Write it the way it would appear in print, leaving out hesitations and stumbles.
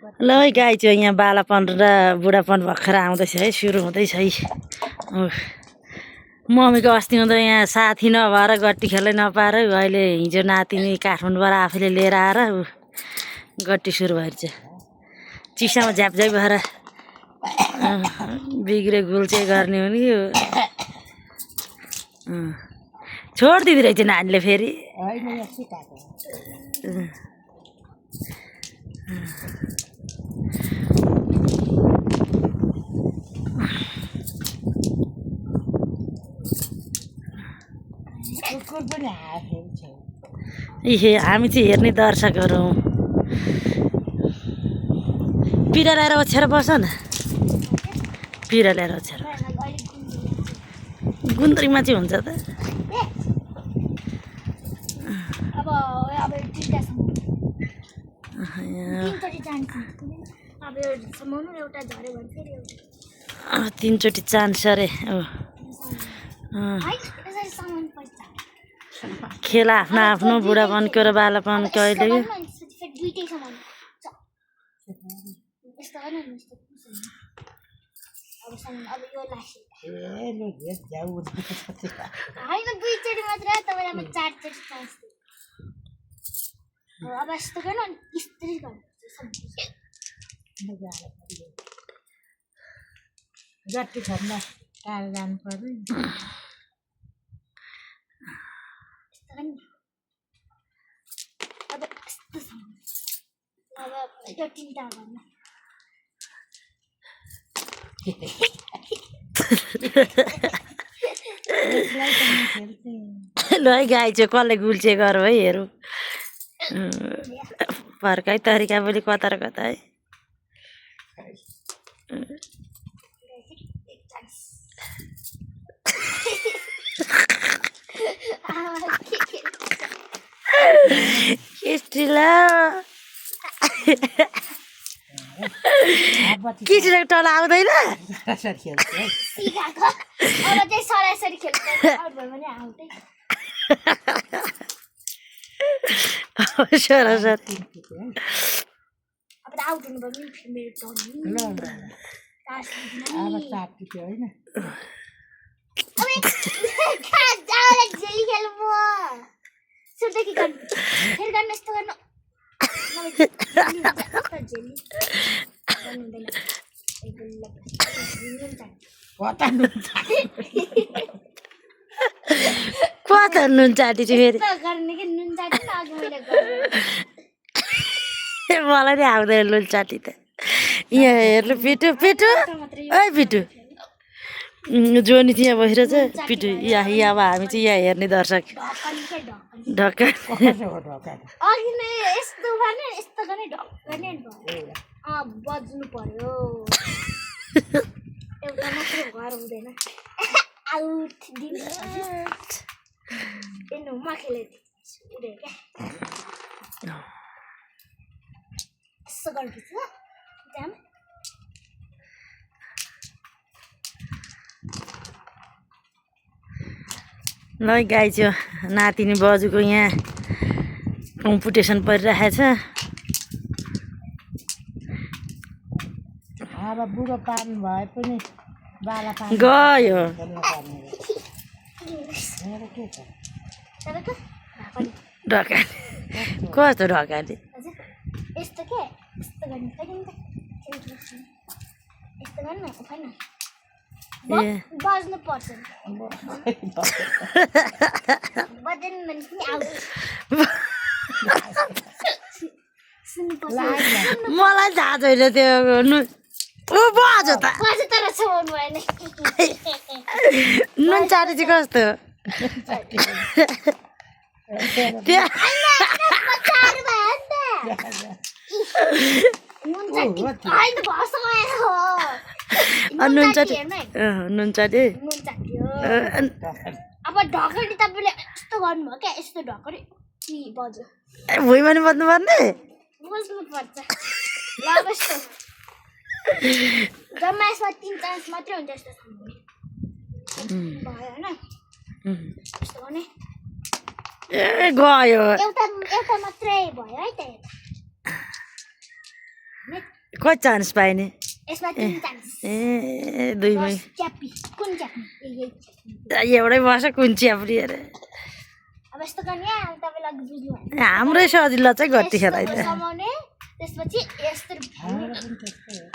ल है गाई चाहिँ यहाँ बालापन र बुढापन भर्खर आउँदैछ है, सुरु हुँदैछ है। मम्मीको अस्ति हुँदा यहाँ साथी नभएर गट्टी खेल्नै नपाएर अहिले हिजो नातिनी काठमाडौँबाट आफैले लिएर आएर गट्टी सुरु भएछ। चिसामा झ्यापझ्याप भएर बिग्रे गुल्चे गर्ने हो नि यो। छोडिदिँदो रहेछ नानीले फेरि। इहे हामी चाहिँ हेर्ने दर्शकहरू हौँ। पिरा ल्याएर ओछ्याएर बस न, पिरा ल्याएर ओछ्याएर। गुन्द्रीमा चाहिँ हुन्छ त। तीनचोटि चान्स अरे। खेल आफ्नो आफ्नो बुढापनको र बालापनको अहिले। गट्टी खेल्न टाढा जानु पर्यो। ल है गाई चाहिँ कसले गुल्चे गर है हेरौँ। फर्काइ तरिका पनि कता र कता है। किसिरहेको टल आउँदैन। सरासरी कता नुन चाटी चाहिँ फेरि मलाई नि आउँदैन नुन चाटी त। यहाँ हेर्नु पिटु पिटु है पिटु जोनी चाहिँ यहाँ बसिरहेछ। पिटु यहाँ यहाँ अब हामी चाहिँ यहाँ हेर्ने दर्शक ढक्का। बज्नु पर्यो एउटा मात्र घर हुँदैन। आउट दिनु म खेलेको उडे क्या यसो गर्दैछु त्यहाँ। ल गाई चाहिँ नातिनी बजुको यहाँ कम्पिटिसन परिरहेछ। अब बुढो पार्नु भए पनि बाला गयो ढकाली कस्तो ढकाली। यस्तो के यस्तो गर्नु पर्यो नि त। यस्तो गर्नु होइन बज्नु पर्छ। बजेन भने पनि आउट। मलाई थाहा छैन त्यो ऊ बज्यो त। नुन चाटी चाहिँ कस्तो नुन चाटी नुन चाटी। अब ढकडी तपाईँले यस्तो गर्नुभयो क्या यस्तो ढकडी बज्यो। भुइँमा नि बज्नु पर्ने बुझ्नु पर्छ। ल यस्तो जम्मा यसमा 3 चान्स मात्रै हुन्छ यस्तो भयो होइन। यस्तो गर्ने ए गयो एउटा मात्रै भयो है त। कति चान्स पाइने यसमा 3 चान्स ए दुईमै च्यापी कुन च्यापी यही एउटै बस कुन च्याप्री अरे अब यस्तो गर्ने तपाईँलाई बुझ्नु भएन हाम्रै सजिलो चाहिँ गट्टी खेलाइ समाउने त्यसपछि यस्तो हाम्रो पनि त्यस्तै हो